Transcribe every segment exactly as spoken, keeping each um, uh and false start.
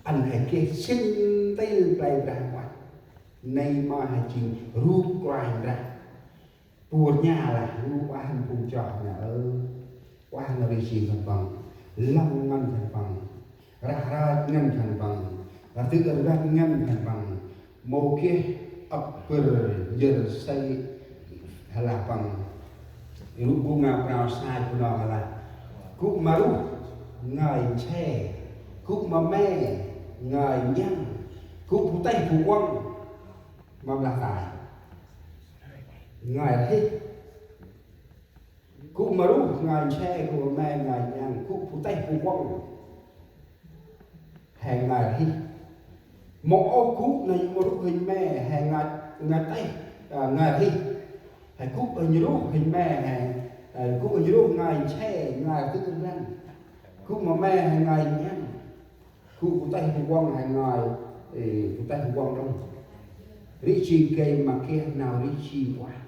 Ăn he geh sĭn ntil play Brah Huêng Ueh. Nây ma he jêng rup Kôranh Brah. Pur nha lah, rup ueh hăn phung chroh nha ơ. Ueh nau rêh jêng khân păng. Lŏng ngăn khân păng. Rah rach ngăn khân păng. Rtưk rvăt ngăn khân păng. Mâu geh âk bâr njêr say hê lah păng. Rup gŭ ngao prao sai bu nong hê lah. Gŭ ma ruh ngơi nse. Gŭ ma me ngơi njăng. Gŭ bu têh bu uŏng ma blah tay ngơi rhih. Gŭ ma ruh ngơi nse, gŭ ma me ngơi njăng, gŭ bu têh bu uŏng he ngơi rhih. Mâu ôh gŭ nây ma ruh hênh me he ngơi, ngơi têh, a, ngơi rhih. He gŭ hênh ruh hênh me he, he gŭ hênh ruh ngơi nse ngơi rhih răng. Gŭ ma me he ngơi njăng. Gŭ bu têh bu uŏng he ngơi, ê, bu têh bu uŏng đŏng. Rêh jêng gay ma geh nau rêh jêng ueh.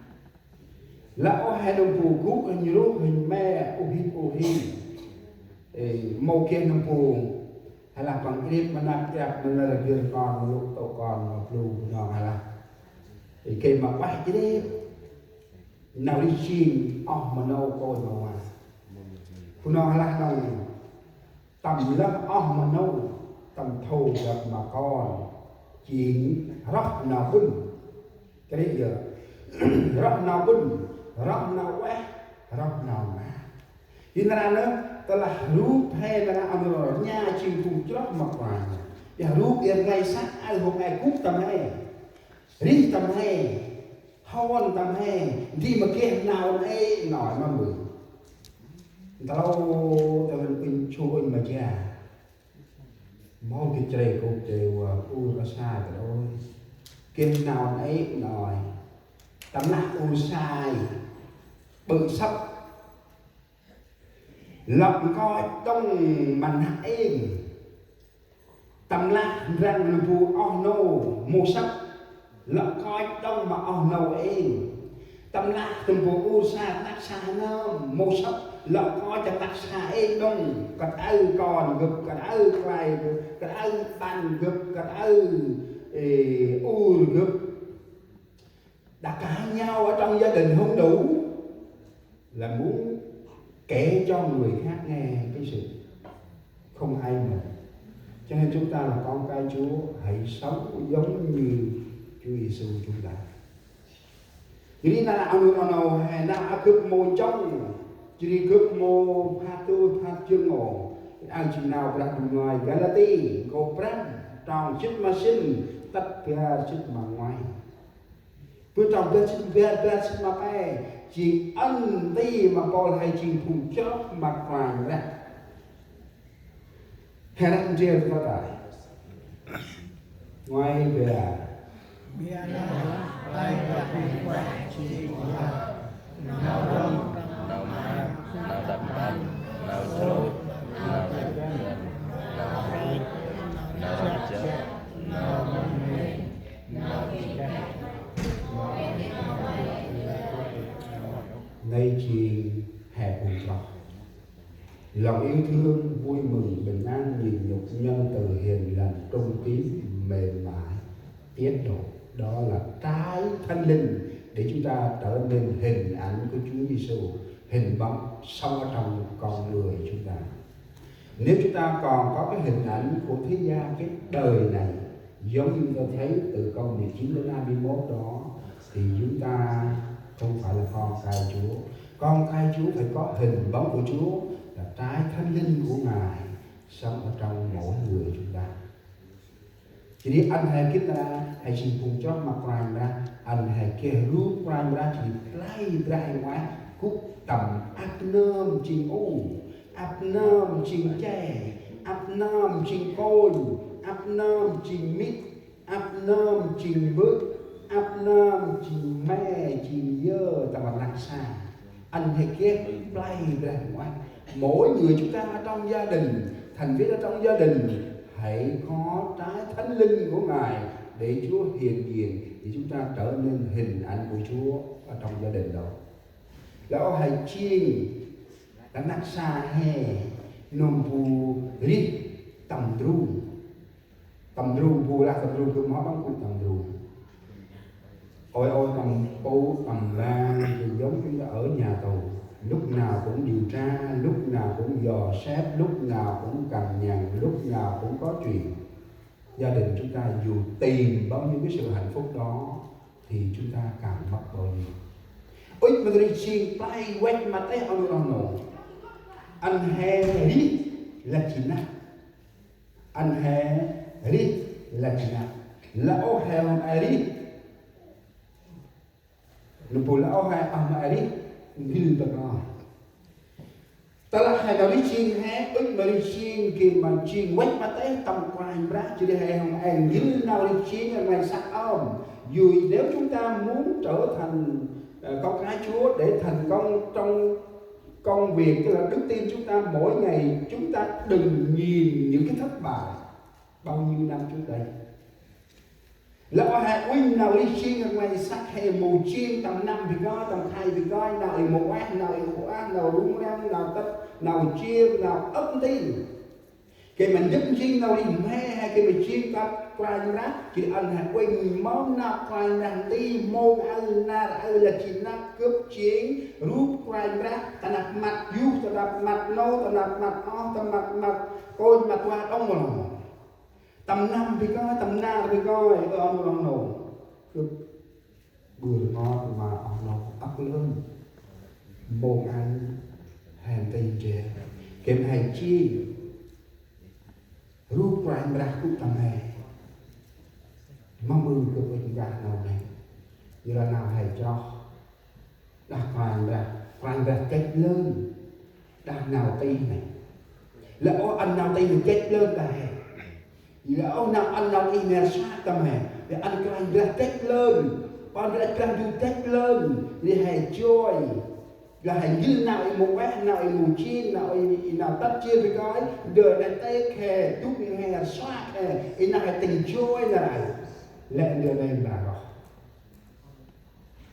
Lah ôh he nâm bu gŭ hênh ruh hênh me u hit u hin. Ê, mâu geh nâm bu. He lah păng rêp ma năp rêp ma năr gĭr kon ma lŭ tôk kon ma blu bu nong he lah. Ê, gay ma ueh rêp. Nau rêh jêng oh ma nô kônh ma wa. Bu nong he lah nong. Tâm lơh oh ma nô, tâm thô gâp ma kon, jêng roh nau ƀŭn. Kơt yơh, roh nau ƀŭn, roh nau ueh, roh nau ma. Yor nar aơ, tơlah rup he nar aơ ăn rnha jêng phung chroh ma Kôranh. Yơh rup yơh nglay săk aơ hôm e gŭ tâm he. Rêh tâm he, hŏn tâm he, di ma geh nau ăn ê nau ma mưch. Ntlô tâm he uănh chu uănh ma ja. Mâu gĭt chrê kôk chrê wa ur ma sai kơ đôi. Geh nau ăn ê nau. Tâm lah ur sai. Ƀư săp. Lăp nkoch đŏng ma nah êng. Tâm lah ndrăng nơm bu oh nô mâu săp. Lăp nkoch đŏng ma oh nô êng. Tâm lah tơm bu ur sa năk sa nơm mâu săp. Lăp nkoch tâm năk sa êng đŏng. Kơt aơ kon gâp, kơt aơ klai gâp, kơt aơ ƀăn gâp, kơt aơ, ê, ur gâp. Đã cãi nhau ở trong gia đình không đủ là muốn kể cho người khác nghe cái sự không hay mình. Cho nên chúng ta là con cái Chúa, hãy sống giống như Chúa Giêsu chúng ta. Jêh ri nau aơ nô he nau aơ gâp mâu nchŏng, jêh ri gâp mâu phat tui phat jâng ôh. Aơ jêng nau Brah Ndu ngơi Galati, nkô̆ prăm, trong jât ma sĭn, tât bar jât ma nguay. Bơh trong bar jât, bar, bar jât ma pe, jêng ăn nti ma Pôl he jêng phung chroh ma Kôranh Brah. He răng ndrel kơ ta. Nguay bar. Nau rŏng, nau ma, nau tâm păn, nau srôt, nau tâm păn, nau rêch, nau rêch, nau mĭn, nau Nây jêng he phung chroh. Lòng yêu thương, vui mừng, bình an, nhịn nhục, nhân từ, hiền lành, trung tín, mềm mại, tiết độ. Đó là trái thánh linh để chúng ta trở nên hình ảnh của Chúa Giêsu, hình bóng sống ở trong con người chúng ta. Nếu chúng ta còn có cái hình ảnh của thế gian, cái đời này, giống như tôi thấy từ câu mười chín đến hai mươi mốt đó, thì chúng ta không phải là con cái Chúa. Con cái Chúa phải có hình bóng của Chúa, là trái thánh linh của Ngài sống ở trong mỗi người chúng ta. Jêh ri ăn he gĭt nar aơ, he jêng phung chroh ma Kôranh Brah, ăn he geh rup Kôranh Brah, jêh ri play Brah Huêng Ueh gŭ tâm ăp nơm jêng ung, ăp nơm jêng che, ăp nơm jêng kônh, ăp nơm jêng mĭt, ăp nơm jêng mbơ̆, ăp nơm jêng me, jêng yơ, tâm rnăk sa. Ăn he geh play Brah Huêng Ueh. Mỗi người chúng ta trong gia đình, thành viên ở trong gia đình, hãy có trái thánh linh của Ngài để Chúa hiện diện, để chúng ta trở nên hình ảnh của Chúa ở trong gia đình đó. Lah ôh he jêng tâm rnăk sa he, nơm bu rêh tâm ndrung. Tâm ndrung, bu lah tâm ndrung, gâp mâu tâm ndrung. Ôi, ôi, tâm pô, tâm ban, thì giống chúng ta ở nhà tù. Lúc nào cũng điều tra, lúc nào cũng dò xét, lúc nào cũng cằn nhằn, lúc nào cũng có chuyện. Gia đình chúng ta dù tìm bao nhiêu cái sự hạnh phúc đó thì chúng ta càng mất bao nhiêu. Ŭch ma ri jêng play văch ma têh ôh nô. Ăn he rêh lah jêng nă. Ăn he rêh lah jêng nă. Lah ôh he hŏm a rêh. Nơh bu lah ôh he hŏm a rêh, n'gĭl ta nơh. Tơlah he nau rêh jêng he, ŭch ma ri jêng gay ma jêng văch ma têh tâm Kôranh Brah, jêh ri he hŏm a n'gĭl nau rêh jêng nglay săk ơm. Dù nếu chúng ta muốn trở thành, ờ, con cái Chúa để thành công trong công việc, tức là đức tin chúng ta mỗi ngày, chúng ta đừng nhìn những cái thất bại. Bao nhiêu năm trước đây. Lah ôh he uănh nau rêh jêng nglay săk, he mâu jêng tâm năm bơh kơi, tâm khay bơh kơi, nau i mâu ueh, nau i ueh, nau rŭng răng, nau tât, nau jêr, nau âk ntil. Gay ma ndâk jêng nau rêh mhe he, gay ma jêng tâm Kôranh Brah, jêh ri ăn he uănh mâu nau Kôranh Brah nti, mâu aơ nar aơ lah jêng năp gâp jêng rup Kôranh Brah, ta năp măt yuh, ta năp măt nô, ta năp măt oh, ta năp măt kônh, măt wa đŏng mâu lŏng. Tâm năm bơh kơi, tâm nar bơh kơi, ơ, oh nô, oh nô. Gâp ƀư rngot ma oh nô âk lơn. Mông ăn he nti ndrel. Gay ma he jêng rup Kôranh Brah gŭ tâm he. Mâm ƀư gâp ŭch nchih nau nây. Yor lah nau he chroh. Đah Kôranh Brah, Kôranh Brah chêch lơn đah nau tih nây. Lah ôh ăn nau tih nây chêch lơn đah he. Lah ôh nau ăn nau tih nây săk tâm he. Lah ăn Kôranh Brah chêch lơn. Kôranh Brah, Brah Ndu chêch lơn. Lah he joi. Lah he n'gĭl nau i mâu ueh, nau i mâu jêng, nau i, i nau tât jêr bơh kơi. Ndơ nây têh he, dŭm he, săk he. I nau he tĭng joi nar aơ. Lĕ ndơ nây mra roh.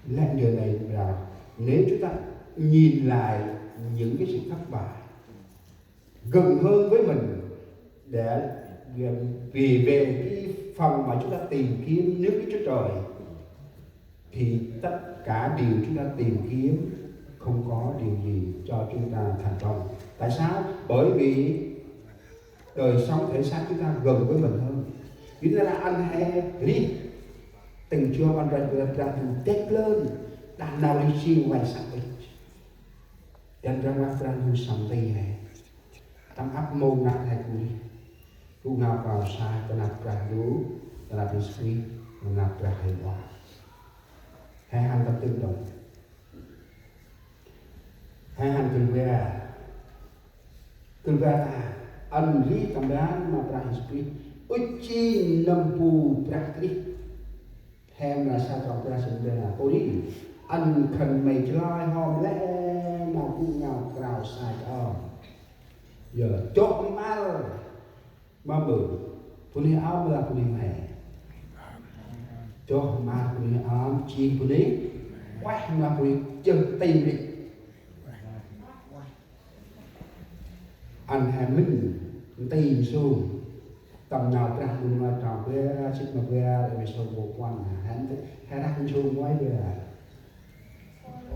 Lĕ ndơ nây là nếu chúng ta nhìn lại những cái sự thất bại gần hơn với mình để về, về cái phần mà chúng ta tìm kiếm nước Đức Chúa Trời, thì tất cả điều chúng ta tìm kiếm không có điều gì cho chúng ta thành công. Tại sao? Bởi vì đời sống thể xác chúng ta gần với mình hơn. Yor nây lah ăn he rêh, tĭng joi ăn Brah Ndu, Brah Ndu chêch lơn đah nau rêh jêng nglay săk ŭch. Dăn Brah Ndu, Brah Ndu săm nti he. Tâm ăp mông năp he gŭ rêh, gŭ ngao krao sai ta năp Brah Ndu, ta năp Yêsu Krist, ta năp Brah Huêng Ueh. He hăn tâm tưng đŏng. He hăn gâp ƀư, gâp ƀư ta ăn rêh tâm ban ma Brah Yêsu Krist, ŭch jêng nâm bu Brah Krist. He mra sa trong Brah Yêsu Krist nơh, Kôranh Brah ăn khân may chlơi hŏm lĕ nau gŭ ngao krao sai ơm. Yor, chôh măr ma ƀư, bunuyh ơm lah bunuyh mhe. Chôh măr bunuyh ơm, jêng bunuyh ueh, mra bunuyh jơh tĭng rêh. Ăn he mĭn nti nsum tâm nau Brah Ndu ma trong ƀư, sĭt ma ƀư, ê, nsum ƀô kuăn, he nti, he răk nsum nguay ƀư.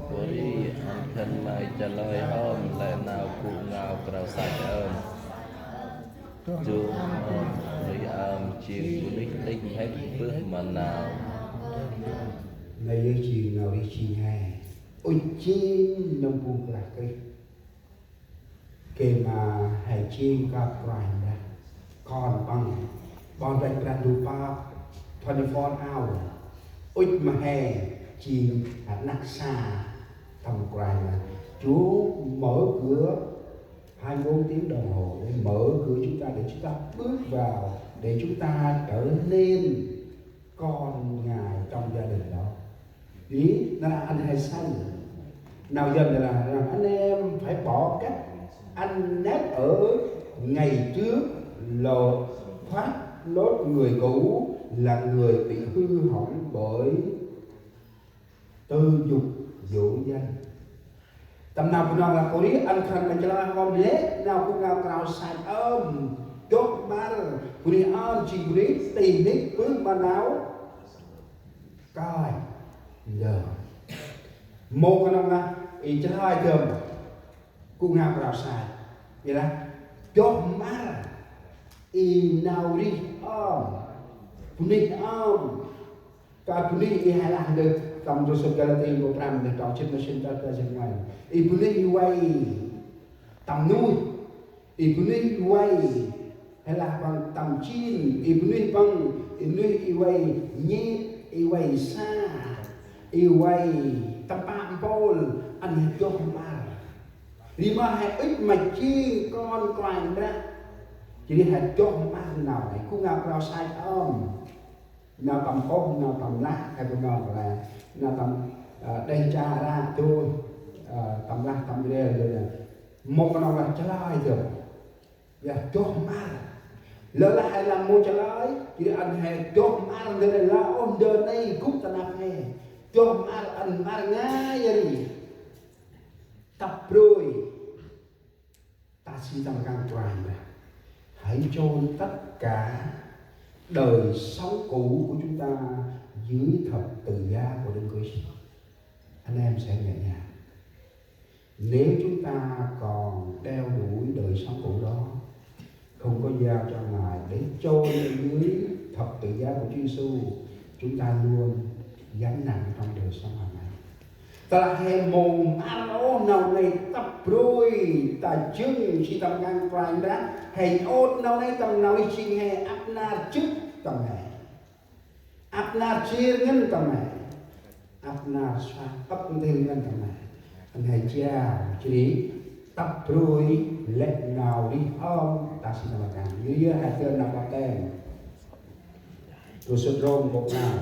Kôranh Brah ăn khân may chlơi hŏm lĕ nau gŭ ngao krao sai ơm. Chôh măr bunuyh ơm, jêng bunuyh tĭng mhe bơh ma nau. Nây yơh jêng nau rêh jêng he. Ŭch jêng nâm bu Brah Krist. Gay ma he jêng kơp Kôranh Brah, kon păng, ƀon rêh Brah Ndu pơk twenty-four hour. Ŭch ma he jêng rnăk sa tâm Kôranh Brah. Chúa mở cửa hai mươi bốn tiếng đồng hồ để mở cửa chúng ta, để chúng ta bước vào, để chúng ta trở nên con Ngài trong gia đình đó. Ri, nau ăn he say. Nau Yuăn là rằng anh em phải bỏ cách anh nếp ở ngày trước, lột, thoát lột người cũ là người bị hư hỏng bởi tư dục dỗ dành. Tâm nau Bunong lah Kôranh Brah ăn khân may chlơi hŏm lĕ nau gŭ ngao krao sai ơm, chôh măr Bunuyh ơm jêng bunuyh tih nik bơh ma nau kơi ndơ. Mâu knŏng lah i chalơi dơm gŭ ngao krao sai, ƀiălah doh măr i nau rêh ơm, bunuyh ơm. Kơt bunuyh i hê lah ndơ tâm ndrô sŭt Galati nkô̆ prăm ndơ trong jê̆t ma sĭn tât ta jê̆t ma nguay. I bunuyh i vay tâm nuih, i bunuyh i vay hê lah păng tâm jin, i bunuyh păng, i bunuyh i vay nhêt, i vay sa, i vay tâm pă mpôl, ăn hê doh măr. Ri ma hê ŭch ma jêng kon Kôranh Brah, jêh ri hê doh măr nau nây, gŭ ngao krao sai ơm. Nau tâm kôh, nau tâm lah, hê knŏng lah nau tâm, ơ, đeh cha ră dôih, ơ, tâm lah tâm ndrel dôih nê. Mâu knŏng lah chalơi dơm, lah doh măr. Lơ lah hê lah mâu chalơi, jêh ri ăn hê doh măr ndơ nây, lah ôh ndơ nây gŭ ta năp hê. Doh măr ăn măr ngai ri. Tăp brôi ta si tâm rkăng Kôranh Brah. Hãy chôn tất cả đời sống cũ của chúng ta dưới thập tự giá của Đấng Christ. Anh em sẽ nhẹ nhàng. Nếu chúng ta còn đeo đuổi đời sống cũ đó, không có giao cho Ngài để chôn ở dưới thập tự giá của Chúa Giêsu, chúng ta luôn gánh nặng trong đời sống hàng ngày. Tơlah hê mâu măr ôh nau nây, tăp brôi ta jâng si tâm rkăng Kôranh Brah, hê ôt nau nây tâm nau ri jêng hê, ăp nar jŭt tâm hê, ăp nar jêr ngăn tâm hê, ăp nar suat ăp ntil ngăn tâm hê. Ăn hê jao jêh ri tăp brôi lĕ nau rêh ơm ta si tâm rkăng. Yơ yơ hê dơn nau baptem. Ndrô sŭt Rôm nkô̆ prăm.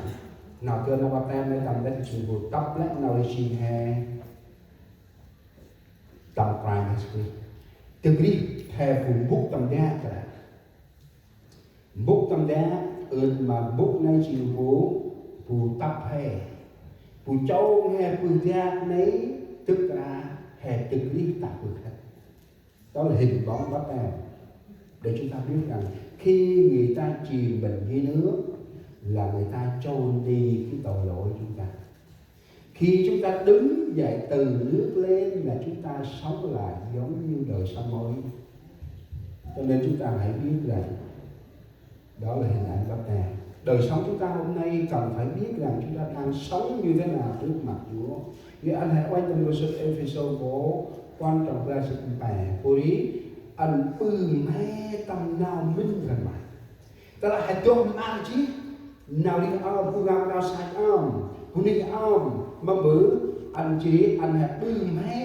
Nau dơn nau baptem nây tâm lĕ jêng bu tăp lĕ nau ri jêng hê tâm Kôranh Yêsu Krist. Dâk rêh hê bu mbŭk tâm dak ta. Mbŭk tâm dak, ưn ma mbŭk nây jêng bu, bu tăp hê, bu chông hê bơh dak nây, dâk rah hê dâk rêh ta bơh khât. Đó là hình bóng báp teo. Để chúng ta biết rằng khi người ta chìm mình dưới nước là người ta chôn đi cái tội lỗi chúng ta. Khi chúng ta đứng dậy từ nước lên là chúng ta sống lại giống như đời sống mới. Cho nên chúng ta hãy biết rằng đó là hình ảnh báp teo. Đời sống chúng ta hôm nay cần phải biết rằng chúng ta đang sống như thế nào trước mặt Chúa. Yơ ăn hê uănh tâm ndrô sŭt Êphêsô nkô̆ puăn trong bar jê̆t ma pe: Pô ri ăn ƀư mhe tâm nau mĭn khân may. Tơlah hê doh măr jêh nau rêh ơm, gŭ ngao krao sai ơm, bunuyh ơm, ma ƀư, ăn jêh ri ăn hê ƀư mhe